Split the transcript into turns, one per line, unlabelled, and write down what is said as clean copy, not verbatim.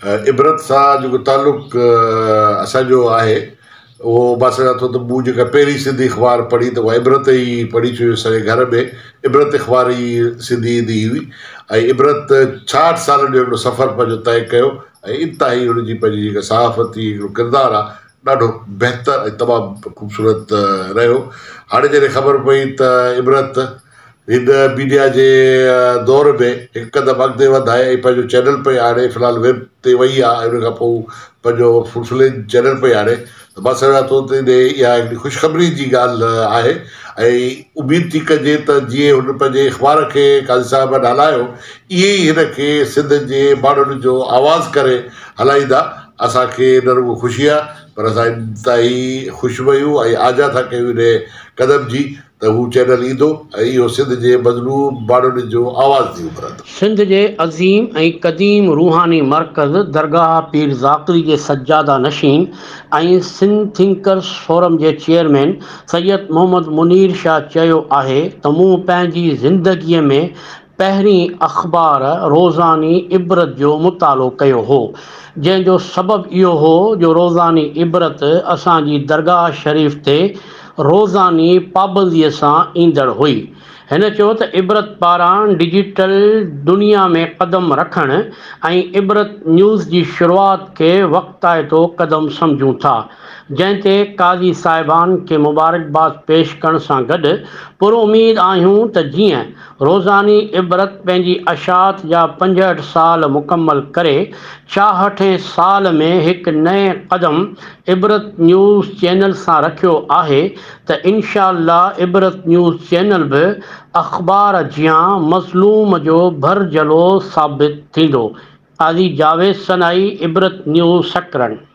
عبرت سان جيڪو تعلق اسان جو آهي اهو مان سمجهان ٿو ته مون جيڪا پهرين سنڌي اخبار پڙهي ته اها عبرت ئي پڙهي ڇو جو اسان جي گهر ۾ عبرت اخبار ئي سنڌي ايندي هئي ۽ عبرت 66 سالن جو هڪڙو سفر پنهنجو طئي ڪيو ۽ انتهائي هن جي پنهنجي جيڪا صحافتي هڪڙو ڪردار آهي ڏاڍو بهتر ۽ تمام خوبصورت رهيو. هاڻي جڏهن خبر پئي ته عبرت هن ميڊيا جي دور ۾ هڪ قدم اڳتي وڌائي ۽ پنهنجو چينل پئي آڻي في الحال ويب تي وئي آهي ۽ ان کان پوء پنهنجو فل فليج چينل پئي آڻي ته مان سمجهان ٿو ته انهي اها هڪڙي خوشخبري جي ڳالهه آهي ۽ اميد ٿي ڪجي ته جيئن هن پنهنجي اخبار کي قاضي صاحبن هلايو ائين ئي هن کي سنڌ جي ماڻهن جو آواز ڪري هلائيندا. اسان کي نه رڳو خوشي آ پر اسان انتهائي خوش به آهيون ۽ آجيان ٿا ڪيون انهي قدم جي ته هو چينل ايندو ۽ اهو سنڌ جي مظلوم ماڻهن جو آواز ٿي اڀرندو.
سنڌ جي عظيم ۽ قديم روحاني مرڪز درگاهه پير ذاڪري جي سجاده نشين ۽ سنڌ ٿنڪرس فورم جي چيئرمين سيد محمد منير شاهه چيو آهي ته مون پنهنجي زندگيء ۾ پهرين اخبار روزاني عبرت جو مطالعو ڪيو هو، جنهن جو سبب اهو هو جو روزاني عبرت اسان جي درگاهه شريف تي روزاني پابنديء سان ايندڙ هئي. هن چيو ته عبرت پاران ڊجيٽل دنيا ۾ قدم رکڻ ۽ عبرت نيوز جي شروعات کي وقتائتو قدم سمجهون ٿا، جنهن تي قاضي صاحبان کي مبارڪباد پيش ڪرڻ سان گڏ پراميد آهيون ته جيئن روزاني عبرت پنهنجي اشاعت جا 65 سال مڪمل ڪري ڇاهٺين سال ۾ هڪ نئين قدم عبرت نيوز چينل سان رکيو آهي ته انشاء الله عبرت نيوز چينل به اخبار جيان مظلوم جو ڀرجهلو ثابت ٿيندو. قاضي جاويد سنائي، عبرت نيوز سڪرنڊ.